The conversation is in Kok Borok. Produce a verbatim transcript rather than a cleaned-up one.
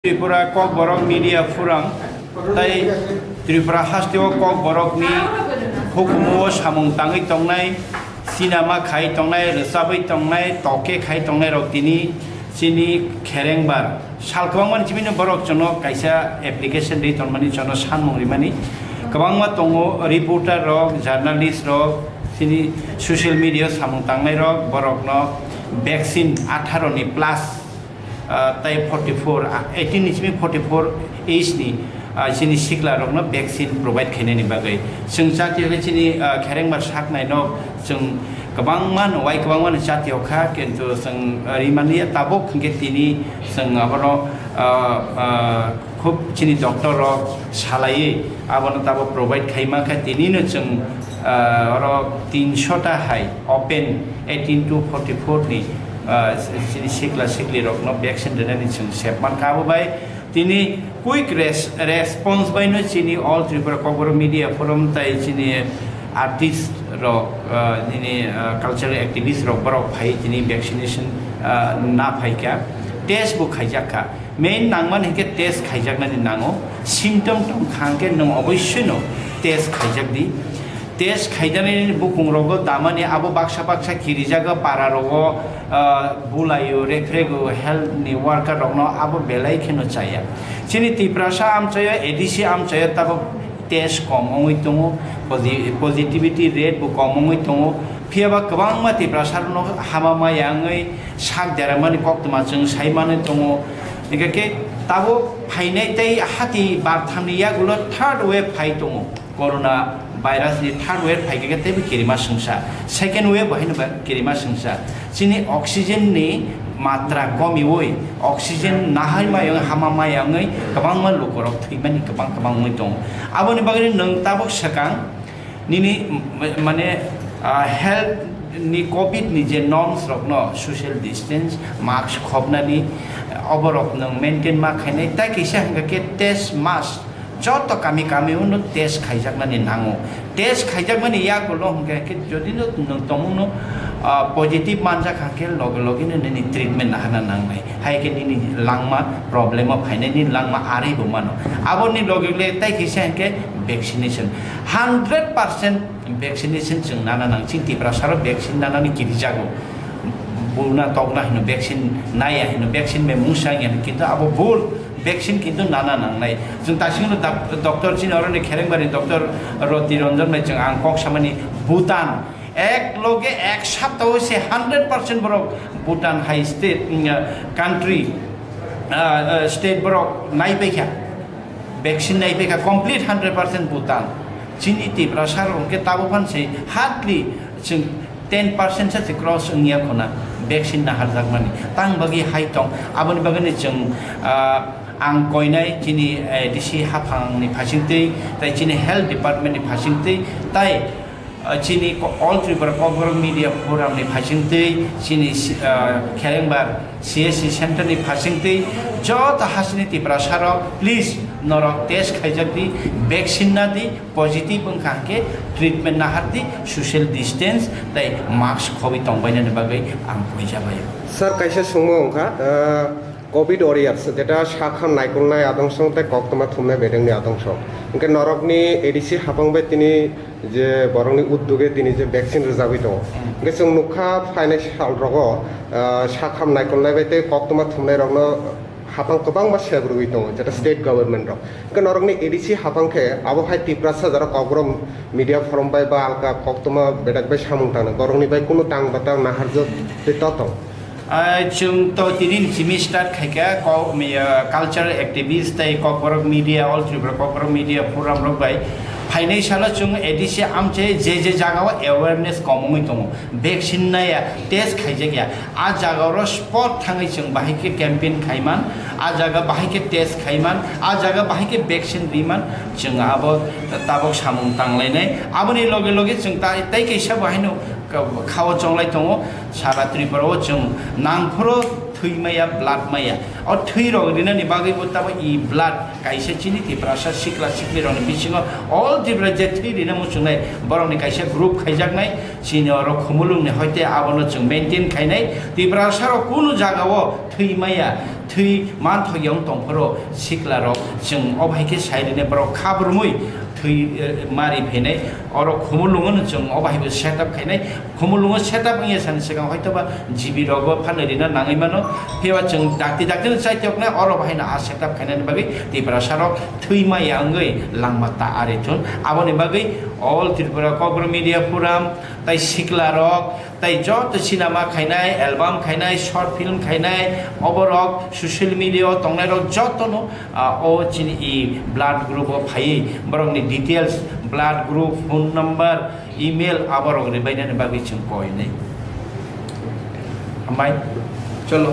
Tripura Kokborok Media Forum tai Tripura hasteo Kokborokni hukumu o samung tangwi tongnai, sinama khai tongnai, rwchabwi tongnai, toke khai tongnai rok tini chini kherengbar sal kwbangmani chibino borok chwngno kaisa application rwi tongmani, chwngno sanmung rimani kwbangma tongo, reporter rok, journalist rok, chini social media samung tangnai rok, borokno vaccine atharo ni plus ah, tai forty four, ah, eighteen ni simi forty four age ni, ah, chini sikla rokno vaccine provide khainani bagwi. Chwng jatio khe chini, ah, kherengbar saknai no chwng kwbangma no wai kwbangma no jatio kha, kintu chwng, ah, rimani ya tabuk hwnkhe tini chwng abono, ah, ah, khub chini doctor rok salaiwi abono tabuk provide khaima khe tini no chwng, ah, oro tinsho ta hai open eighteen to forty four ni ah, chini sikla sikli rokno vaccine rwnani chwng sep mankha. Abo bai tini quick res-, response bai no chini All Tripura Kokborok Media Forum tai chini artist rok, ah, nini, ah, cultural activist rok borok phai tini vaccination, ah, na phaikha, test bo khaijak kha. Main nangmani hinkhe test khaijaknani nango, symptom tongkha hinkhe nwng oboisoi no test khaijak di. Test khaijaknai bukung rogo damani abo baksa baksa kirijago para rogo, ah, bulaio, rekrego, health ni worker rokno abo belai kheno chaya. Chini Tiprasa amchaio, A D C amchaio tabuk test kom wngwi tongo, posi-, positivity rate bo kom wngwi tongo. Phiyaba kwbangma Tiprasa rokno hama maya wngwi sak deramani koktwma chwng sai manwi tongo. Hingkhe khe tabuk phainai tei hati barthamni yagulo third wave phai tongo. Corona virus ni third wave phaikha khe teibo kirima swngsa, second wave bo haino ba kirima swngsa. Chini oxygen ni matra komiui oxygen nahai mayung hama mayungui kwbangma lukorok thwimani kwbang kwbang wngwi tongo. Aboni bagwi nwng tabuk swkang nini m-, mane, ah, health ni covid ni je norms rokno social distance, mask khopnani, oborok nwng maintain ma khainai, tai kisa hwnkha khe test must. Joto kami kami uno test khaijaknani nango. Test khaijakmani yagulo hwnkhe khe jodi no nwng tongmungno, ah, positive manjak kha khe loge loge no nini treatment nahana nangnai. Hai khe nini langma problem o phainai, nini langma arwi bo mano. Aboni loge loge tai kisa hwnkhe vaccination. Hundred percent vaccination chwng nana nang. Chini Tiprasa rok vaccine nanani kirijago. Buna tokna hino vaccine naya hino, vaccine bai mungsa wngya hino, kintu abo bul. Vaccine kintu nana nangnai. Chwng tasingno dak-, doctor chini oroni kherengbari doctor Roti Ranjan bai chwng ang kok samani Bhutan ek loge ek saptao se hundred percent borok Bhutan hai state, mm, country, ah, ah, state borok naipaikha. Vaccine naipaikha complete hundred percent Bhutan. Chini Tiprasa rok hwnkhe tabuk phan se hardly chwng ten percent se cross wngya khuna vaccine naharjakmani. Tang bagwi hai tong, aboni bagwino chwng, ah, ang koinai chini, eh, A D C haphangni phasingtwi, tai chini health department ni phasingtwi, tai, ah, chini ko-, All Tripura Kokborok Media Forum ni phasingtwi, chini si-, ah, Kherengbar C S C center ni phasingtwi, joto hasini Tiprasa rok, please, norok test khaijak di, vaccine na di, positive wngkha hwnkhe treatment nahar di, social distance tei mask khobwi tongbainani bagwi ang puijabaio. Sir, kaisa swngmung wngkha, ah, covid warriors, jeta sak ham naikolnai adong song tei koktwma thumnai bedengni adong song. Hwnkhe norokni A D C haphang bai tini je borokni uddoge tini je vaccine rwjagwi tongo. Hmm. Hwnkhe chwng nukha phainai sal rogo, ah, sak ham naikolnai bai tei koktwma thumnai rokno haphang kwbangma sep rwgwi tongo, jeta state government rok. Hwnkhe norokni A D C haphang khe abo hai Tiprasa jora Kokborok Media Forum bai ba alka koktwma bedak bai samung tangnai, borokni bai kunu tang batang naharjak tei to tong. Ah, chwng to tini ni simi start khaikha, kok, mi, ah, cultural activist tei Kokborok Media, All Tripura Kokborok Media Forum rok bai phainai salo chwng A D C amchai je je jagao awareness kom wngwi tongo, vaccine naya, test khaijakya. A jaga oro spot thangwi chwng bahai khe campaign khaiman, a jaga bahai khe test khaiman, a jaga bahai khe vaccine riman, chwng abo tabok samung tanglainai. Aboni loge loge chwng tai, tai kaisa bo haino ka-, khao chonglai tongo, sara Tripura o chwng nangphoro thwi maya, blood maya. O thwi rok rinani bagwi bo tabo e blood kaisa chini Tiprasa sikla sikli rokni bisingo all Tripura je thwi rina muchungnai borokni kaisa group khaijaknai. Chini oro Khumulwngni hoite abono chwng maintain khainai. Tiprasa rok kunu jagao thwi maya, thwi manthok yang tongphoro sikla rok chwng o bai khe sai rwni borok kha brumui thwi, eh, mari phainai. Oro Khumulungo no chwng o bai bo set up khainai. Khumulungo set up wngya sani swkang hoitoba G B rogo phanwi rina nangwi mano. Phiya chwng dakti dakti no chaitok nai oro bai no a set up khainani bagwi Tiprasa rok thwi maya wngwi langma ta ari thun. Aboni bagwi All Tripura Kokborok Media Forum tai sikla rok tai joto cinema khainai, album khainai, short film khainai, oborok social media o tongnai rok joto no, ah, o chini i blood group o phaiwi borok ni details, blood group, phone number, email aborok rwbainani bagwi chwng koi nai. Hambai. Cholo.